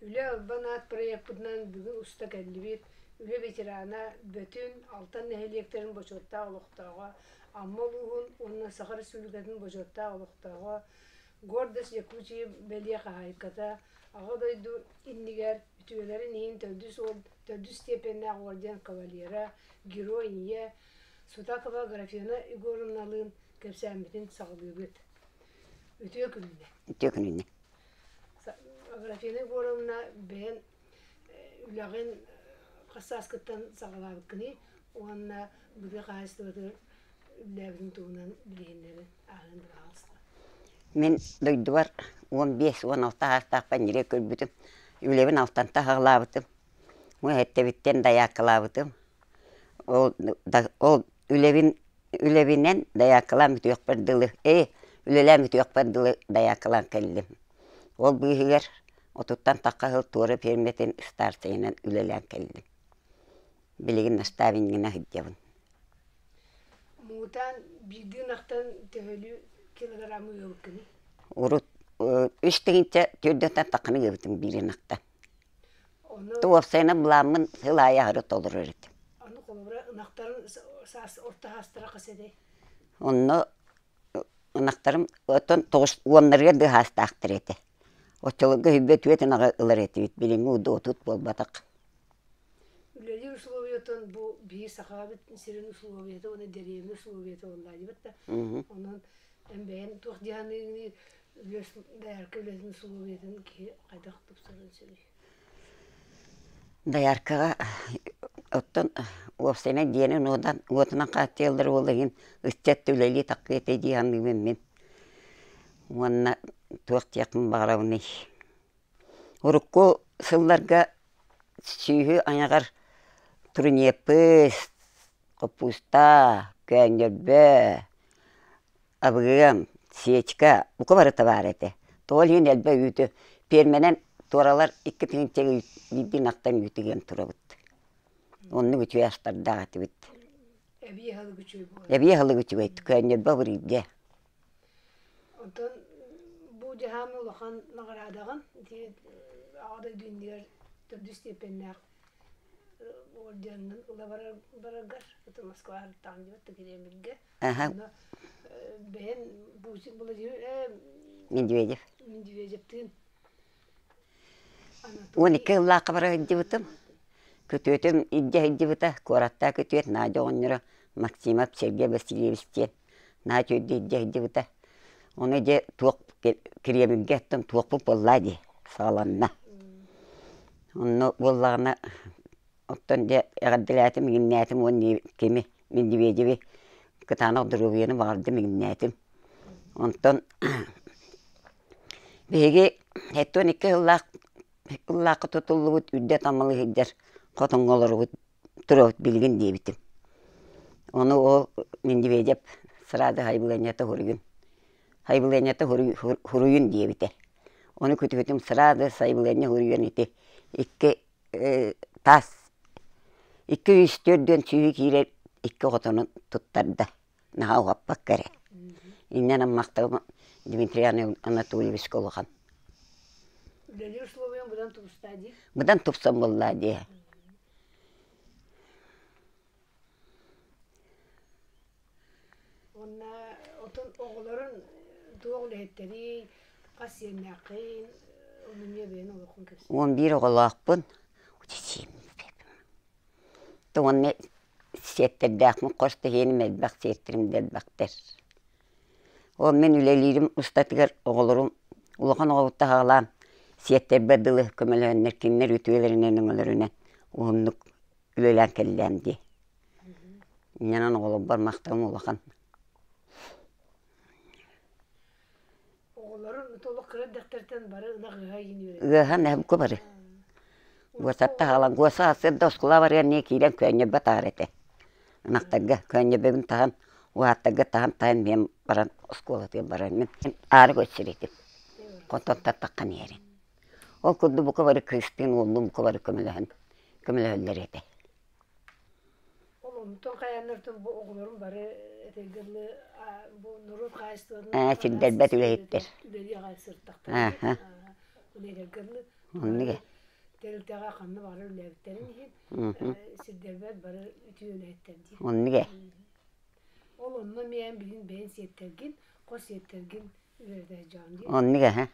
Үлэ албан аат проекпытынан бүгүн уста кэллибит. Үлэ ветерана Бөтүн, Алтан нэһилиэктэрин бочуоттаах олохтооҕо, Амма улууһун уонна Саха Республикатын бочуоттаах олохтооҕо, Гордость Якутии бэлиэ хаһаайката, Аҕа дойду иннигэр үтүөлэрин иһин төрдүс, төрдүс степеннээх орден кавалера, Герой Ийэ Сутакова Графена Егоровналыын кэпсээммитин саҕалыыбыт. Үтүө күнүнэн. Үтүө күнүнэн. Аграфена Егоровна бэйэн үлэҕин хас сааскыттан саҕалаабыккыный уонна быга хаһаайыстыбатыгар үлэлээбитин туһунан билиһиннэрин ааһан быраҕалыста. Мин дойдубар 15-16 саастаахпар ньирэй көрбүтүм. Үлэбин алтантан саҕалаабытым. Уһэттэбиттэн дайааккалаабытым. Ол, ол үлэбин үлэбинэн дайааккалаан бүтүөхпэр дылы, ээ, үлэлээн бүтүөхпэр дылы дайааккалаан кэллим. Ол быыһыгар отуттан тахха сыл туора пиэрмэтин ыстаарсайынан үлэлээн кэллим. Билигин наставнигынан сылдьабын. Муҥутаан биирдии ынахтан төһөлүү килограммы ыабыккыный? Урут үс тыһыынча төрдүттэн тахханы ыабытым биир ынахтан. Уопсайынан былааммын сыл аайы аһары толорор этим. Аны холобура ынахтарын саас орто саастара хас этэй? Онно ынахтарым оттон тоҕус уоннарыгар да саастаахтар этэ. Оччолорго сүүрбэ түөрт ынаҕы ылар этибит, билиҥҥи удуотут буолбатах. Үлэлиир условиятын бу биир Сахабыт сирин условията уонна дэриэбинэ условията буолла диэбит да. Онон эн бэйэн туох дии саныыгыный Доярка үлэтин условиятын киһи хайдах тупсарыан сөбүй? Дояркаҕа оттон уопсайынан дьиэни уотунан хааччыйаллар ол иһин ыччат да үлэлии тахсыа этэ дии саныыбын мин. Уонна туох диэхпин баҕарабыный? Урукку сылларга сүөһү айаҕар турнеппыс, хоппууста, көөнньөрбө, Абыгыам, свечка, бука барыта баар этэ. Тоҕо иһин элбэх үүтү пиэрмэнэн туоралар икки тыһыынча биирдии ынахтан үүтү ыан турабыт. Оннук үчүгэй астардаах этибит. Эбии аһылык үчүгэй буолар. Эбии аһылык үчүгэй, көөнньөрбө абырыырга. Онтон бу дьаһаам улахан наҕараадаҕын ити аҕа дойду иннигэр төрдүс степеннээх орденынан ыла бараргар это Москва арыттаҕын диэбит Кремльгэ Онно бэйэн Путин Владимир Медведев. Медведевтыын 12 сыллаахха бара сылдьыбытым. Күтүөтүм илдьэ сылдьыбыта, куораттаах күтүөт Надя оҕонньоро Максимов Сергей Васильевич диэн наһаа үчүгэйдик илдьэ сылдьыбыта. Ону дьэ туох Кремльгэ оттон туохпут буоллаа дии саҕаланна. Онно буоллаҕына Оттон дьэ эҕэрдэлээтим, иҥиннээтим уонна кими Медведеви кытаанах доруобуйаны баҕардым, иҥиннээтим. Онтон биһиги 72 сыллаах сыллаахха тутуллубут үрдэ таммалы сылдьар хотоҥҥо олоробут турабыт билигин диэбитим. Ону ол Медведев сразу сайабылыанньата суруйун сайабылыанньата суруйун диэбитэ. Ону күтүбүтүм сразу сайабылыанньа суруйан ити икки таас икки үс төрдүөн сүүһү киирэр икки оҕотунун туттарда наһаа уһаппакка эрэ инньэ махталым Дмитрий Анатольевичка улахан Үлэлиир условиям быдан тубустаа дии быдан тупсан буоллаа дии Уонна отон оҕолорун туох үлэһиттэрий, хас сиэннээххин, ону эмиэ бэйэн олоххун кэпсээ. 11 оҕолоохпун. Уонна сиэттэрдээхпин, хос да иһиэним элбэх, сиэттэрим да элбэхтэр. Ол мин үлэлиирим устатыгар оҕолорум улахан оҕобуттан саҕалаан сиэттэрбэр дылы көмөлөһөннөр кинилэр үтүөлэринэн өҥөлөрүнэн уһуннук үлэлээн кэллэм дии. Инньэнэн оҕолорбор махталым улахан. Оҕолорун толук кыра эрдэхтэртэн бары ынах ыаһа иин үөрэтэр. Ыаһа нэһимку бары. Гуосатта хаалан гуоса сырда оскуола барыан нии киирэн көөнньөрбө таһар этэ. Ынахтарга көөнньөрбөбүн таһан, уһааттарга таһан таһан миэн баран оскуолатыгар баран мин аары көссөр этим. Хотон таттаххан иһэрин. Ол курдук бука бары кыыстыын уоллуун бука бары көмөлөһөн көмөлөһөллөр этэ. Ол онтон хайааннартан бу оҕолорум бары этэргэ дылы бу норуот хаһаайыстыбатын Ээ, сирдэрбэт үлэһиттэр. үлэлии аҕай сырыттахтара. Ааһа. Үлэлэргэ дылы Оннук. Тэрилтэҕэ ханна баҕарар үлэлээбиттэрин иһин сирдэрбэт бары үтүө үлэһиттэр дии. Оннук ээ. Ол онно эмиэ эн билин бэйэн сиэттэргин, хос сиэттэргин үөрэтэ сылдьаҕын дии. Оннук ээ.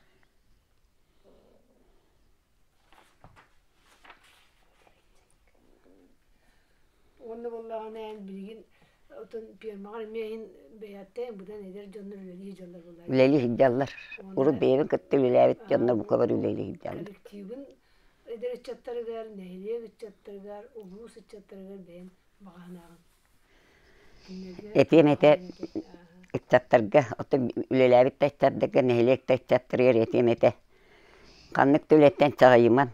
Уонна буоллаҕына эн билигин отон пиэрмэҕэр эмиэ иһин бэйэттэн быдан эдэр дьоннор үлэлии сылдьаллар буоллар. Үлэлии сылдьаллар. Урут бэйэбин кытта үлэлээбит дьоннор бука бары үлэлии сылдьаллар. Коллективын эдэр ыччаттарыгар, нэһилиэк ыччаттарыгар, улуус ыччаттарыгар бэйэҥ баҕаһынаҕын. Этиэм этэ ыччаттарга, оттон үлэлээбит да ыччаттарга, нэһилиэк да ыччаттарыгар этиэм этэ. Ханнык да үлэттэн чаҕыйыман.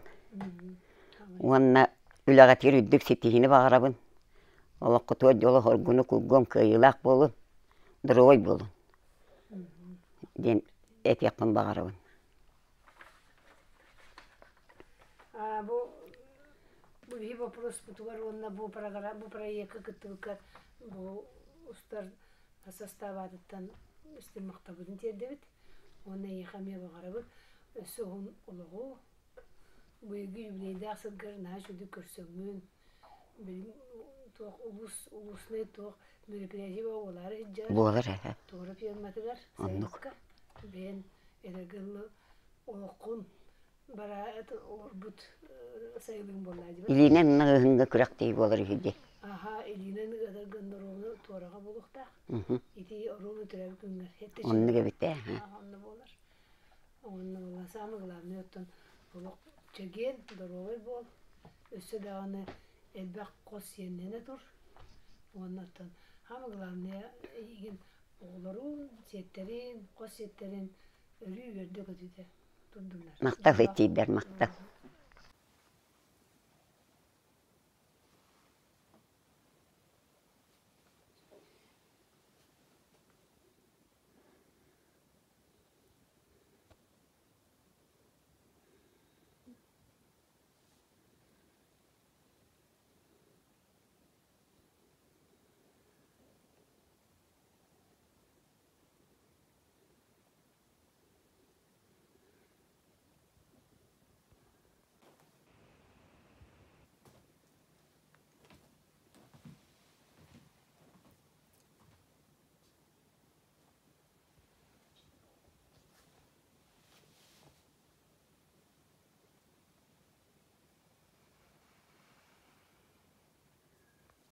Уонна үлэҕитигэр үрдүк ситиһиини баҕарабын. Олоххутугар дьолу, хоргуну, кургуом кыайыылаах буолун, доруобай буолун диэн этиэхпин баҕарабын. Бу бу биһи боппуруоспутугар уонна бу программа бу проекка кыттыбыккар бу устар состав аатыттан истин махталбытын тиэрдэбит уонна эйиэхэ эмиэ баҕарабыт өссө уһун олоҕу быйылгы юбилейдаах сылгар наһаа үчүгэй көрсөҥҥүн билим туох улуус улуснай туох мероприятие буолаары сылдьар Буолар ээ. Туора фирматыгар Оннук. сайылыкка бэйэн эдэргэ дылы олоххун бара олорбут сайылыгын буоллаа дии Илиинэн ыһыҥҥа күрэхтэһии буолар үһү дии. Аха, илиинэн ыатаргын доруобуна туораҕа буолуохтаах. Ити оруобуна төрөөбүт күҥҥэр Оннук эбит ээ. Онно буолар. Онно буолла самое главное оттон олох чэгиэн, доруобай буол. Өссө даҕаны элбэх хос сиэннэнэ тур. Уонна оттон самое главное эйигин оҕолорун, сиэттэрин, хос сиэттэрин өрүү үөрдэ-көтүтэ турдуннар. Махтал итиидэр, махтал.